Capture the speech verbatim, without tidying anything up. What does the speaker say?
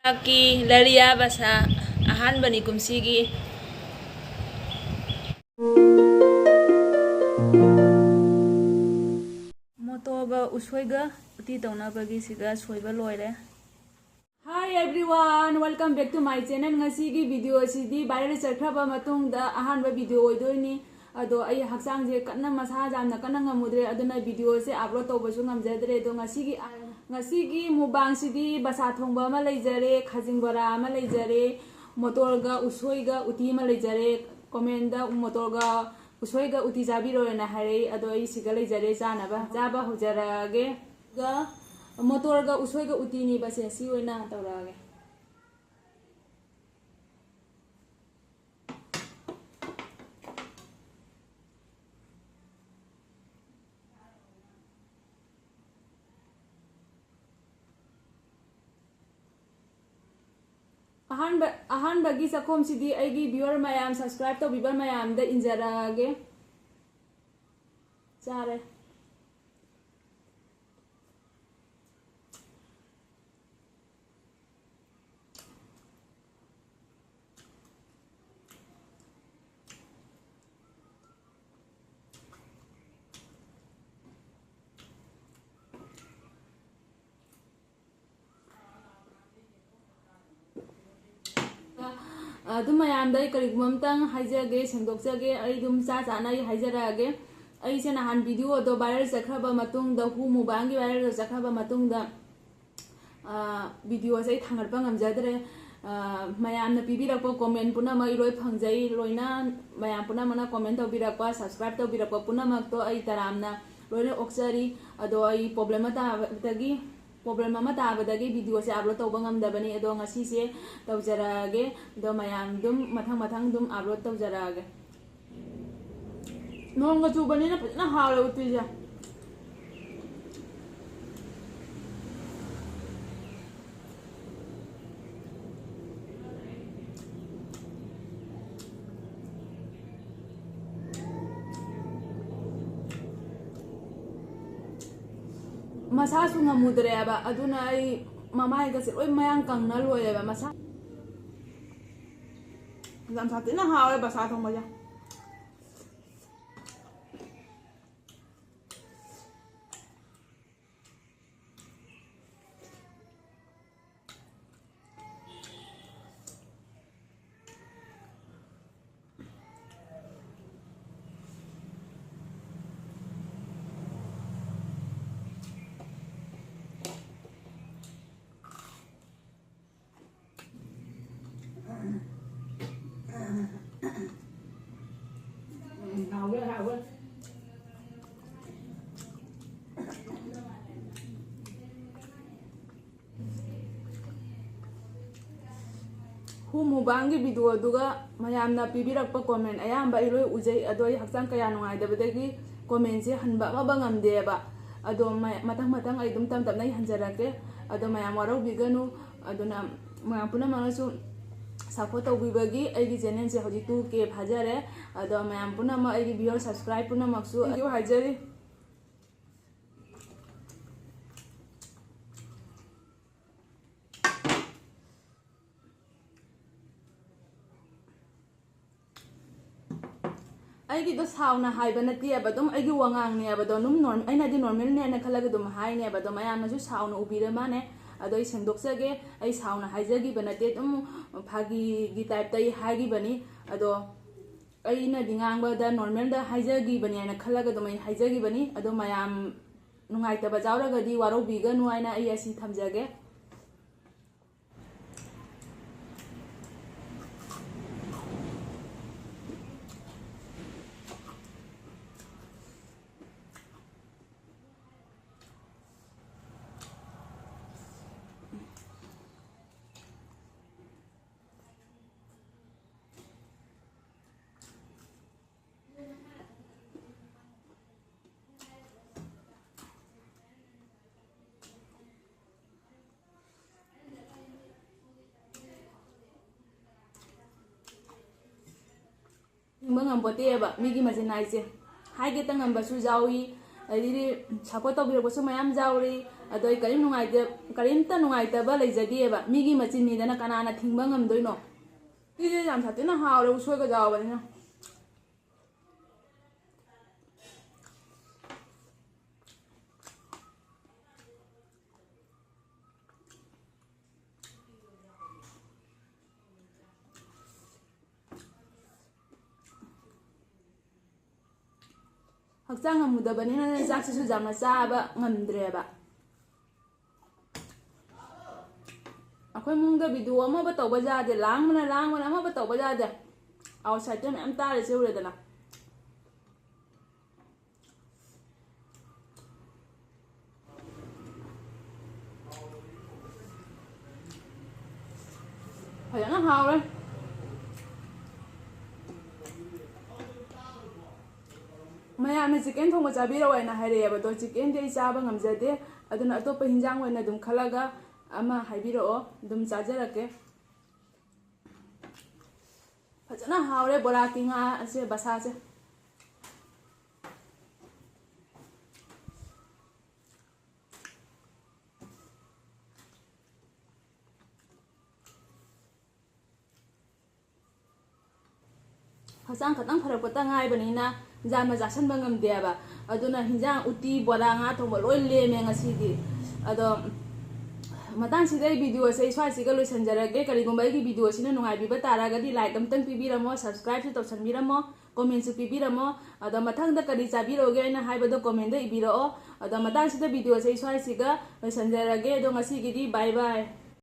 ꯀꯤ ꯂꯔꯤꯌꯥ ꯕꯁꯥ ꯑꯍꯥꯟꯕꯅꯤ ꯀꯨꯝꯁꯤꯒꯤ꯫ ꯃꯣꯇꯣꯒ ꯎꯁꯣꯏꯒ ꯎꯇꯤ ꯇꯧꯅꯕꯒꯤ ꯁꯤꯒ ꯁꯣꯏꯕ ꯂꯣꯏꯔꯦ꯫ Hi everyone, welcome back to my channel. ꯉꯁꯤꯒꯤ video ꯑꯁꯤꯗꯤ viral ꯆꯠꯈ꯭ꯔꯕ ꯃꯇꯨꯡꯗ ꯑꯍꯥꯟꯕ video ꯑꯣꯏꯗꯣꯏꯅꯤ꯫ ꯑꯗꯣ ꯑꯩ ꯍꯛꯆꯥꯡꯁꯦ ꯀꯟꯅ, ꯃꯁꯥ ꯌꯥꯝꯅ ꯀꯟꯅ ꯉꯝꯃꯨꯗ꯭ꯔꯦ, ꯑꯗꯨꯅ video ꯁꯦ upload ꯇꯧꯕꯁꯨ ꯉꯝꯖꯗ꯭ꯔꯦ꯫ ꯑꯗꯣ ꯉꯁꯤꯒꯤ, ꯉꯁꯤꯒꯤ mukbang ꯁꯤꯗꯤ ꯕꯁꯥ ꯊꯣꯡꯕ ꯑꯃ ꯂꯩꯖꯔꯦ, ꯈꯥꯖꯤꯡ ꯕꯣꯔꯥ ꯑꯃ ꯂꯩꯖꯔꯦ, ꯃꯣꯇꯣꯔꯒ ꯎꯁꯣꯏꯒ ꯎꯇꯤ ꯑꯃ ꯂꯩꯖꯔꯦ꯫ Comment ꯇ ꯃꯣꯇꯣꯔꯒ ꯎꯁꯣꯏꯒ ꯎꯇꯤ ꯆꯥꯕꯤꯔꯣꯅ ꯍꯥꯏꯔꯛꯏ꯫ ꯑꯗꯣ ꯑꯩ ꯁꯤꯒ ꯂꯩꯖꯔꯦ ꯆꯥꯅꯕ, ꯆꯥꯕ ꯍꯧꯖꯔꯛꯑꯒꯦ꯫ ꯒ ꯃꯣꯇꯣꯔꯒ ꯎꯁꯣꯏꯒ ꯎꯇꯤꯅꯤꯕꯁꯦ, ꯁꯤ ꯑꯣꯏꯅ ꯇꯧꯔꯛꯑꯒꯦ꯫ ꯑꯍꯥꯟꯕ, ꯑꯍꯥꯟꯕꯒꯤ ꯆꯥꯛꯈꯣꯝꯁꯤꯗꯤ ꯑꯩꯒꯤ viewer ꯃꯌꯥꯝ, subscribe ꯇꯧꯕꯤꯕ ꯃꯌꯥꯝꯗ ꯏꯟꯖꯔꯛꯑꯒꯦ꯫ ꯆꯥꯔꯦ꯫ ꯑꯗꯨꯝ ꯃꯌꯥꯝꯗ ꯑꯩ ꯀꯔꯤꯒꯨꯝꯕ ꯑꯝꯇꯪ ꯍꯥꯏꯖꯒꯦ, ꯁꯦꯡꯗꯣꯛꯆꯒꯦ꯫ ꯑꯩ ꯑꯗꯨꯝ ꯆꯥ ꯆꯥꯅ ꯑꯩ ꯍꯥꯏꯖꯔꯛꯑꯒꯦ꯫ ꯑꯩꯁꯦ ꯅꯍꯥꯟ video ꯑꯗꯣ viral ꯆꯠꯈ꯭ꯔꯕ ꯃꯇꯨꯡꯗ, ꯍꯨ mukbang ꯒꯤ viral ꯆꯠꯈ꯭ꯔꯕ ꯃꯇꯨꯡꯗ, ꯑ, video ꯁꯦ ꯑꯩ ꯊꯥꯡꯒꯠꯄ ꯉꯝꯖꯗ꯭ꯔꯦ꯫ ꯑ, ꯃꯌꯥꯝꯅ ꯄꯤꯕꯤꯔꯛꯄ comment ꯄꯨꯝꯅꯃꯛ ꯑꯩ ꯂꯣꯏ ꯐꯪꯖꯩ꯫ ꯂꯣꯏꯅ ꯃꯌꯥꯝ ꯄꯨꯝꯅꯃꯛꯅ comment ꯇꯧꯕꯤꯔꯛꯄ, subscribe ꯇꯧꯕꯤꯔꯛꯄ ꯄꯨꯝꯅꯃꯛꯇꯣ ꯑꯩ ꯇꯔꯥꯝꯅ ꯂꯣꯏꯅ ꯑꯣꯛꯆꯔꯤ꯫ ꯑꯗꯣ ꯑꯩ problem ꯑꯃ ꯇꯥꯕꯗꯒꯤ, problem ꯑꯃ ꯇꯥꯕꯗꯒꯤ video ꯁꯦ upload ꯇꯧꯕ ꯉꯝꯗꯕꯅꯤ꯫ ꯑꯗꯣ ꯉꯁꯤꯁꯦ ꯇꯧꯖꯔꯛꯑꯒꯦ꯫ ꯑꯗꯣ ꯃꯌꯥꯝ ꯑꯗꯨꯝ ꯃꯊꯪ ꯃꯊꯪ ꯑꯗꯨꯝ upload ꯇꯧꯖꯔꯛꯑꯒꯦ꯫ ꯅꯣꯡꯒ ꯆꯨꯕꯅꯤꯅ ꯐꯖꯅ ꯍꯥꯎꯔꯦ ꯎꯇꯤꯁꯦ꯫ ꯃꯁꯥꯁꯨ ꯉꯝꯃꯨꯗ꯭ꯔꯦꯕ, ꯑꯗꯨꯅ ꯑꯩ ꯃꯃꯥꯏꯒꯁꯦ ꯂꯣꯏ ꯃꯌꯥꯡ ꯀꯪꯅ ꯂꯣꯏꯔꯦꯕ ꯃꯁꯥ꯫ ꯌꯥꯝ ꯁꯥꯊꯤꯅ ꯍꯥꯎꯋꯦꯕ ꯁꯥ ꯊꯣꯡꯕꯁꯦ꯫ ꯍꯨ ꯃꯨꯕꯥꯡꯒꯤ ꯚꯤꯗꯤꯑꯣꯗꯨꯒ ꯃꯌꯥꯝꯅ ꯄꯤꯕꯤꯔꯛꯄ ꯀꯣꯃꯦꯟ ꯑꯌꯥꯝꯕ ꯑꯩ ꯂꯣꯏ ꯎꯖꯩ꯫ ꯑꯗꯣ ꯑꯩ ꯍꯛꯆꯥꯡ ꯀꯌꯥ ꯅꯨꯡꯉꯥꯏꯇꯕꯗꯒꯤ ꯀꯣꯃꯦꯟꯁꯦ ꯍꯟꯕ ꯑꯃꯕ ꯉꯝꯗꯦꯕ꯫ ꯑꯗꯣ ꯃ-, ꯃꯊꯪ ꯃꯊꯪ ꯑꯩ ꯑꯗꯨꯝ ꯇꯞ ꯇꯞꯅ ꯑꯩ ꯍꯟꯖꯔꯛꯀꯦ꯫ ꯑꯗꯣ ꯃꯌꯥꯝ ꯋꯥꯔꯧꯕꯤꯒꯅꯨ꯫ ꯑꯗꯨꯅ ꯃꯌꯥꯝ ꯄꯨꯝꯅꯃꯛꯅꯁꯨ ꯁꯞꯄꯣꯔꯠ ꯇꯧꯕꯤꯕꯒꯤ ꯑꯩꯒꯤ ꯆꯦꯅꯦꯜꯁꯦ ꯍꯧꯖꯤꯛ ꯇꯨ ꯀꯦ ꯐꯥꯖꯔꯦ꯫ ꯑꯗꯣ ꯃꯌꯥꯝ ꯄꯨꯝꯅꯃꯛ, ꯑꯩꯒꯤ ꯚꯤꯌꯨꯋꯔ, ꯁꯕꯁꯀ꯭ꯔꯥꯏꯕ ꯄꯨꯝꯅꯃꯛꯁꯨ thank you ꯍꯥꯏꯖꯔꯤ꯫ ꯑꯩꯒꯤꯗꯣ ꯁꯥꯎꯅ ꯍꯥꯏꯕ ꯅꯠꯇꯦꯕ, ꯑꯗꯨꯝ ꯑꯩꯒꯤ ꯋꯥꯉꯥꯡꯅꯦꯕ꯫ ꯑꯗꯣ ꯑꯗꯨꯝ ꯅꯣꯔ-, ꯑꯩꯅꯗꯤ ꯅꯣꯔꯃꯦꯜꯅꯦꯅ ꯈꯜꯂꯒ ꯑꯗꯨꯝ ꯍꯥꯏꯅꯦꯕ꯫ ꯑꯗꯣ ꯃꯌꯥꯝꯅꯁꯨ ꯁꯥꯎꯅ ꯎꯕꯤꯔ ꯃꯥꯅꯦ꯫ ꯑꯗꯣ ꯑꯩ ꯁꯦꯡꯗꯣꯛꯆꯒꯦ, ꯑꯩ ꯁꯥꯎꯅ ꯍꯥꯏꯖꯈꯤꯕ ꯅꯠꯇꯦ, ꯑꯗꯨꯝ ꯐꯥꯒꯤꯒꯤ ꯇꯥꯏꯞꯇ ꯑꯩ ꯍꯥꯏꯈꯤꯕꯅꯤ꯫ ꯑꯗꯣ ꯑꯩꯅꯗꯤ ꯉꯥꯡꯕꯗ ꯅꯣꯔꯃꯦꯜꯗ ꯍꯥꯏꯖꯈꯤꯕꯅꯤ ꯍꯥꯏꯅ ꯈꯜꯂꯒ ꯑꯗꯨꯝ ꯑꯩ ꯍꯥꯏꯖꯈꯤꯕꯅꯤ꯫ ꯑꯗꯣ ꯃꯌꯥꯝ ꯅꯨꯡꯉꯥꯏꯇꯕ ꯌꯥꯎꯔꯒꯗꯤ ꯋꯥꯔꯧꯕꯤꯒꯅꯨ ꯍꯥꯏꯅ ꯑꯩ ꯑꯁꯤ ꯊꯝꯖꯒꯦ꯫ ꯍꯤꯡꯕ ꯉꯝꯄꯣꯠꯇꯦꯕ ꯃꯤꯒꯤ ꯃꯆꯤꯟ ꯍꯥꯏꯁꯦ꯫ ꯍꯥꯏꯒꯦꯇ ꯉꯝꯕꯁꯨ ꯌꯥꯎꯏ, ꯑꯗꯩꯗꯤ ꯁꯞꯄꯣꯔꯠ ꯇꯧꯕꯤꯔꯛꯄꯁꯨ ꯃꯌꯥꯝ ꯌꯥꯎꯔꯤ꯫ ꯑꯗꯣ ꯑꯩ ꯀꯔꯤꯝ ꯅꯨꯡꯉꯥꯏꯇꯦ, ꯀꯔꯤꯝꯇ ꯅꯨꯡꯉꯥꯏꯇꯕ ꯂꯩꯖꯗꯦꯕ꯫ ꯃꯤꯒꯤ ꯃꯆꯤꯟꯅꯤꯗꯅ ꯀꯅꯥꯅ ꯊꯤꯡꯕ ꯉꯝꯗꯣꯏꯅꯣ? ꯁꯤꯁꯦ ꯌꯥꯝ ꯁꯥꯊꯤꯅ ꯍꯥꯎꯔꯦ, ꯎꯁꯣꯏꯒ ꯌꯥꯎꯕꯅꯤꯅ꯫ ꯍꯛꯆꯥꯡ ꯉꯝꯃꯨꯗꯕꯅꯤꯅ ꯆꯥꯛꯁꯤꯁꯨ ꯌꯥꯝꯅ ꯆꯥꯕ ꯉꯝꯗ꯭ꯔꯦꯕ꯫ ꯑꯩꯈꯣꯏ ꯏꯃꯨꯡꯗ ꯚꯤꯗꯤꯑꯣ ꯑꯃꯕꯨ ꯇꯧꯕ ꯌꯥꯗꯦ, ꯂꯥꯡꯕꯅ ꯂꯥꯡꯕꯅ ꯑꯃꯕꯨ ꯇꯧꯕ ꯌꯥꯗꯦ꯫ ꯑꯥꯎꯠꯁꯥꯏꯠꯇ ꯃꯌꯥꯝ ꯇꯥꯔꯤꯁꯦ ꯎꯔꯦꯗꯅ꯫ ꯐꯖꯅ ꯍꯥꯎꯔꯦ꯫ ꯃꯌꯥꯝꯅ ꯆꯤꯀꯦꯟ ꯊꯣꯡꯕ ꯆꯥꯕꯤꯔꯛꯑꯣ ꯍꯥꯏꯅ ꯍꯥꯏꯔꯛꯑꯦꯕ, ꯑꯗꯣ ꯆꯤꯀꯦꯟꯗꯤ ꯑꯩ ꯆꯥꯕ ꯉꯝꯖꯗꯦ꯫ ꯑꯗꯨꯅ ꯑꯇꯣꯞꯄ ꯍꯤꯟꯖꯥꯡ ꯑꯣꯏꯅ ꯑꯗꯨꯝ ꯈꯜꯂꯒ ꯑꯃ ꯍꯥꯏꯕꯤꯔꯛꯑꯣ, ꯑꯗꯨꯝ ꯆꯥꯖꯔꯛꯀꯦ꯫ ꯐꯖꯅ ꯍꯥꯎꯔꯦ ꯕꯣꯔꯥ ꯀꯤ ꯉꯥ ꯑꯁꯦ, ꯕꯁꯥꯁꯦ꯫ ꯍꯛꯆꯥꯡ ꯈꯇꯪ ꯐꯔꯛꯄꯇ ꯉꯥꯏꯕꯅꯤꯅ ꯌꯥꯝꯅ ꯆꯥꯁꯟꯕ ꯉꯝꯗꯦꯕ꯫ ꯑꯗꯨꯅ ꯍꯤꯟꯖꯥꯡ, ꯎꯇꯤ, ꯕꯣꯔꯥ, ꯉꯥ ꯊꯣꯡꯕ ꯂꯣꯏ ꯂꯦꯝꯃꯦ ꯉꯁꯤꯗꯤ꯫ ꯑꯗꯣ ꯃꯇꯥꯡꯁꯤꯗ ꯑꯩ ꯚꯤꯗꯤꯑꯣꯁꯦ ꯑꯩ ꯁ꯭ꯋꯥꯏꯁꯤꯒ ꯂꯣꯏꯁꯤꯟꯖꯔꯒꯦ꯫ ꯀꯔꯤꯒꯨꯝꯕ ꯑꯩꯒꯤ ꯚꯤꯗꯤꯑꯣꯁꯤꯅ ꯅꯨꯡꯉꯥꯏꯕꯤꯕ ꯇꯥꯔꯒꯗꯤ like ꯑꯝꯇꯪ ꯄꯤꯕꯤꯔꯝꯃꯣ, subscribeꯁꯨ ꯇꯧꯁꯟꯕꯤꯔꯝꯃꯣ, commentꯁꯨ ꯄꯤꯕꯤꯔꯝꯃꯣ꯫ ꯑꯗꯣ ꯃꯊꯪꯗ ꯀꯔꯤ ꯆꯥꯕꯤꯔꯛꯑꯣꯒꯦ ꯍꯥꯏꯅ ꯍꯥꯏꯕꯗꯣ commentꯗ ꯏꯕꯤꯔꯛꯑꯣ꯫ ꯑꯗꯣ ꯃꯇꯥꯡꯁꯤꯗ ꯚꯤꯗꯤꯑꯣꯁꯦ ꯑꯩ ꯁ꯭ꯋꯥꯏꯁꯤꯒ ꯂꯣꯏꯁꯤꯟꯖꯔꯒꯦ꯫ ꯑꯗꯣ ꯉꯁꯤꯒꯤꯗꯤ bye bye꯫